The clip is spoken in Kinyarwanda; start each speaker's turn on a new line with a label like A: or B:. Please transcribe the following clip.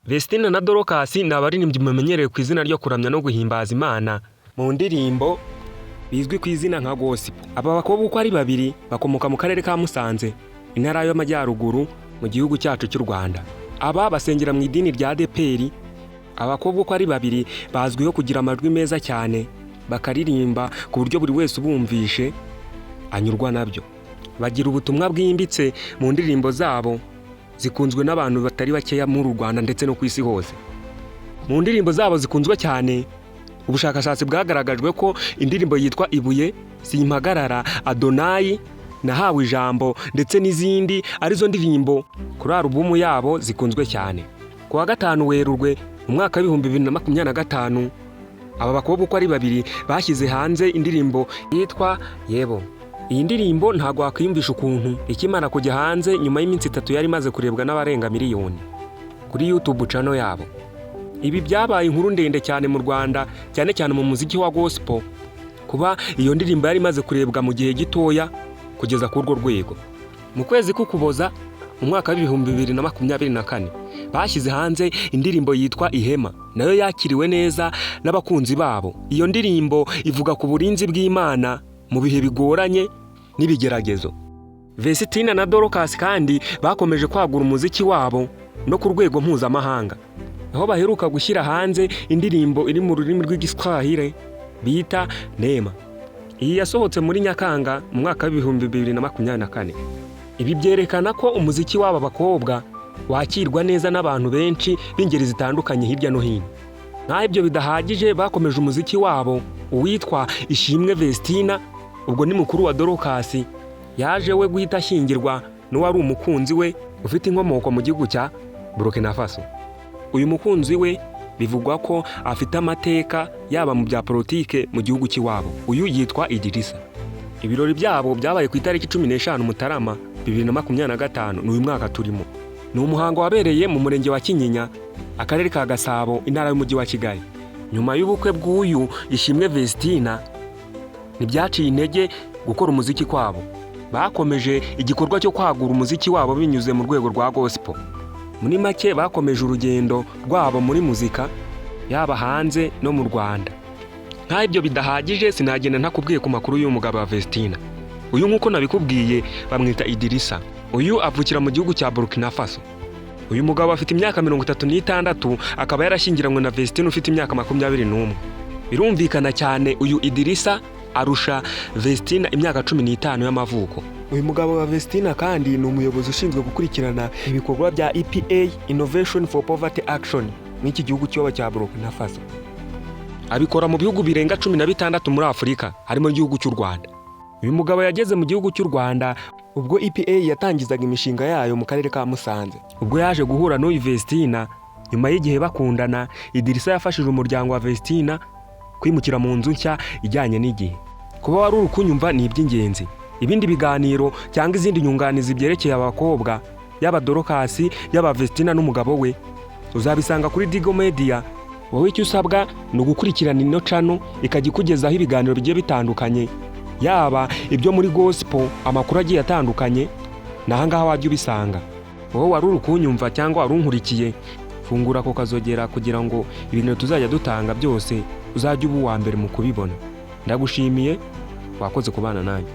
A: Vestine na Dorcas ni abaririmbyi mumenyereye ku izina ryo kuramya no guhimbaza Imana mu ndirimbo bizwi ku izina nka gospel. Aba bakobwa uko ari babiri bakomoka mu karere ka Musanze, intara y'Amajyaruguru, mu gihugu cyacu cy'u Rwanda. Aba basengera mu idini rya ADEPR. Abakobwa uko ari babiri bazwiho kugira amajwi meza cyane, bakaririmba ku buryo buri wese ubumvishe anyurwa nabyo. Bagira ubutumwa bwimbitse mu ndirimbo zabo zikunzwe n'abantu batari bakeya muri u Rwanda ndetse no ku isi hose. Mu ndirimbo zabo zikunzwe cyane, ubushakashatsi bwagaragajwe ko indirimbo yitwa "Ibuye", "Simpagarara", "Adonayi", "Nahawe Ijambo" ndetse n'izindi arizo ndirimbo kuri alubumu yabo zikunzwe cyane. Ku wa 5 Werurwe mu mwaka wa 2025, aba bakobwa uko ari babiri bashyize hanze indirimbo yitwa "Yebo". Iyi ndirimbo ntabwo wakwiyumvisha ukuntu ikimara kujya hanze, nyuma y'iminsi 3 yari imaze kurebwa n'abarenga miliyoni kuri YouTube channel yabo. Ibi byabaye inkuru ndende cyane mu Rwanda, cyane cyane mu muziki wa gospel, kuba iyo ndirimbo yari imaze kurebwa mu gihe gitoya kugeza kuri urwo rwego. Mu kwezi k'Ukuboza mu mwaka wa 2024 bashyize hanze indirimbo yitwa "Ihema", nayo yakiriwe neza n'abakunzi babo. Iyo ndirimbo ivuga ku burinzi bw'Imana mu bihe bigoranye n'ibigeragezo. Vesitina na Dorcas kandi bakomeje kwagura umuziki wabo no ku rwego mpuzamahanga, aho baheruka gushyira hanze indirimbo iri mu rurimi rw'Igiswahili bita "Neema". Iyi yasohotse muri Nyakanga mu mwaka wa 2024. Ibi byerekana ko umuziki w'aba bakobwa wakirwa neza n'abantu benshi b'ingeri zitandukanye hirya no hino. Nk'aho ibyo bidahagije, bakomeje umuziki wabo. Uwitwa Ishimwe Vestina, ubwo ni mukuru wa Dorcas, yaje we guhita ashyingirwa n'uwari umukunzi we ufite inkomoko mu gihugu cya Burkina Faso. Uyu mukunzi we bivugwa ko afite amateka yaba mu bya politike mu gihugu cy'iwabo. Uyu yitwa Idirisa. Ibirori byabo byabaye ku itariki 15 Mutarama 2025, ni uyu mwaka turimo. Ni umuhango wabereye mu murenge wa Kinyinya, akarere ka Gasabo, intara y'umujyi wa Kigali. Nyuma y'ubukwe bw'uyu Ishimwe Vestina, ntibyaciye intege gukora umuziki kwabo. Bakomeje igikorwa cyo kwagura umuziki wabo binyuze mu rwego rwa gospel. Muri make, bakomeje urugendo rwabo muri muzika, yaba hanze no mu Rwanda. Nk'aho ibyo bidahagije, sinagenda ntakubwiye ku makuru y'uyu mugabo wa Vestina. Uyu, nk'uko nabikubwiye, bamwita Idirisa. Uyu avukira mu gihugu cya Burkina Faso. Uyu mugabo afite imyaka 36, akaba yarashyingiranywe na Vestina ufite imyaka 21. Birumvikana cyane, uyu Idirisa arusha Vestina imyaka 15 y'amavuko. Uyu mugabo wa Vestina kandi ni umuyobozi ushinzwe gukurikirana ibikorwa bya EPA, Innovation for Poverty Action, mw'iki gihugu cy'iwabo cya Burkina Faso. Abikora mu bihugu birenga 16 muri Afurika, harimo igihugu cy'u Rwanda. Uyu mugabo yageze mu gihugu cy'u Rwanda ubwo EPA yatangizaga imishinga yayo mu karere ka Musanze. Ubwo yaje guhura n'uyu Vestina nyuma y'igihe bakundana. Idirisa yafashije umuryango wa Vestina kwimukira mu nzu nshya ijyanye n'igihe. Kuba wari uri kunyumva ni iby'ingenzi. Ibindi biganiro cyangwa izindi nyunganizi byerekeye abakobwa, yaba Dorcas, yaba Vestina n'umugabo we, uzabisanga kuri Digo Media. Wowe icyo usabwa ni ugukurikirana ino channel, ikajya ikugezaho ibiganiro bigiye bitandukanye, yaba ibyo muri gospel, amakuru agiye atandukanye, ni ahangaha wajya ubisanga. Wowe wari uri kunyumva cyangwa wari unkurikiye, fungura ako kazogera kugira ngo ibintu tuzajya dutanga byose uzajye uba uwa mbere mu kubibona. Ndagushimiye, wakoze kubana nanjye.